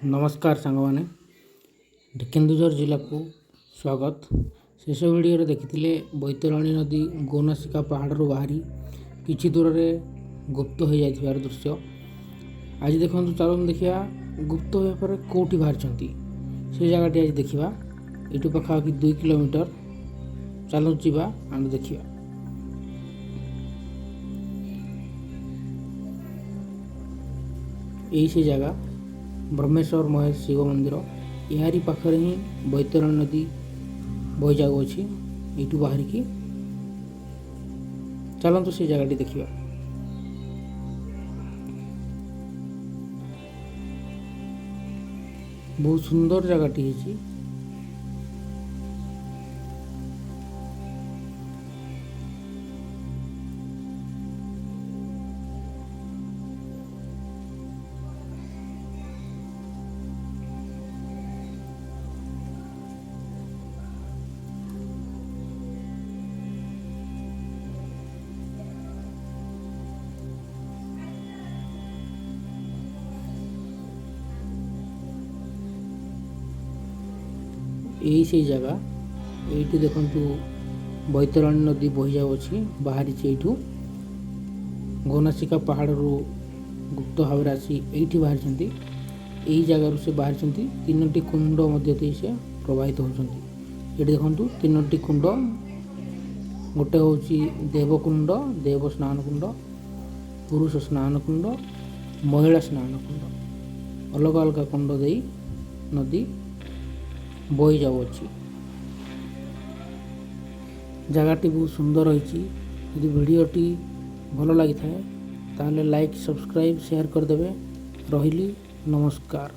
ନମସ୍କାର ସାଙ୍ଗମାନେ, କେନ୍ଦୁଝର ଜିଲ୍ଲାକୁ ସ୍ୱାଗତ। ଶେଷ ଭିଡ଼ିଓରେ ଦେଖିଥିଲେ ବୈତରଣୀ ନଦୀ ଗୋନାସିକା ପାହାଡ଼ରୁ ବାହାରି କିଛି ଦୂରରେ ଗୁପ୍ତ ହୋଇଯାଇଥିବାର ଦୃଶ୍ୟ। ଆଜି ଦେଖନ୍ତୁ, ଚାଲନ୍ତୁ ଦେଖିବା ଗୁପ୍ତ ହେବା ପରେ କେଉଁଠି ବାହାରିଛନ୍ତି, ସେ ଜାଗାଟି ଆଜି ଦେଖିବା। ଏଇଠୁ ପାଖାପାଖି 2 କିଲୋମିଟର। ଚାଲନ୍ତୁ ଯିବା, ଆମେ ଦେଖିବା। ଏଇ ସେ ଜାଗା ବ୍ରହ୍ମେଶ୍ୱର ମହେଶ ଶିବ ମନ୍ଦିର। ଏହାରି ପାଖରେ ହିଁ ବୈତରଣୀ ନଦୀ ବହି ଯାଉଅଛି ଏଇଠୁ ବାହାରିକି। ଚାଲନ୍ତୁ ସେ ଜାଗାଟି ଦେଖିବା। ବହୁତ ସୁନ୍ଦର ଜାଗାଟି ହେଇଛି। ଏଇ ସେଇ ଜାଗା, ଏଇଠି ଦେଖନ୍ତୁ ବୈତରଣୀ ନଦୀ ବହି ଯାଉଅଛି, ବାହାରିଛି ଏଇଠୁ। ଗୋନାସିକା ପାହାଡ଼ରୁ ଗୁପ୍ତ ଭାବରେ ଆସି ଏଇଠି ବାହାରିଛନ୍ତି। ଏଇ ଜାଗାରୁ ସେ ବାହାରିଛନ୍ତି। 3ଟି କୁଣ୍ଡ ମଧ୍ୟ ଦେଇ ସେ ପ୍ରବାହିତ ହେଉଛନ୍ତି। ଏଠି ଦେଖନ୍ତୁ 3ଟି କୁଣ୍ଡ। ଗୋଟେ ହେଉଛି ଦେବକୁଣ୍ଡ, ଦେବ ସ୍ନାନ କୁଣ୍ଡ, ପୁରୁଷ ସ୍ନାନ କୁଣ୍ଡ, ମହିଳା ସ୍ନାନ କୁଣ୍ଡ। ଅଲଗା ଅଲଗା କୁଣ୍ଡ ଦେଇ ନଦୀ ବହି ଯାଉଅଛି। ଜାଗାଟି ବହୁତ ସୁନ୍ଦର ହେଇଛି। ଯଦି ଭିଡ଼ିଓଟି ଭଲ ଲାଗିଥାଏ, ତାହେଲେ ଲାଇକ୍, ସବସ୍କ୍ରାଇବ୍, ସେୟାର କରିଦେବେ। ରହିଲି, ନମସ୍କାର।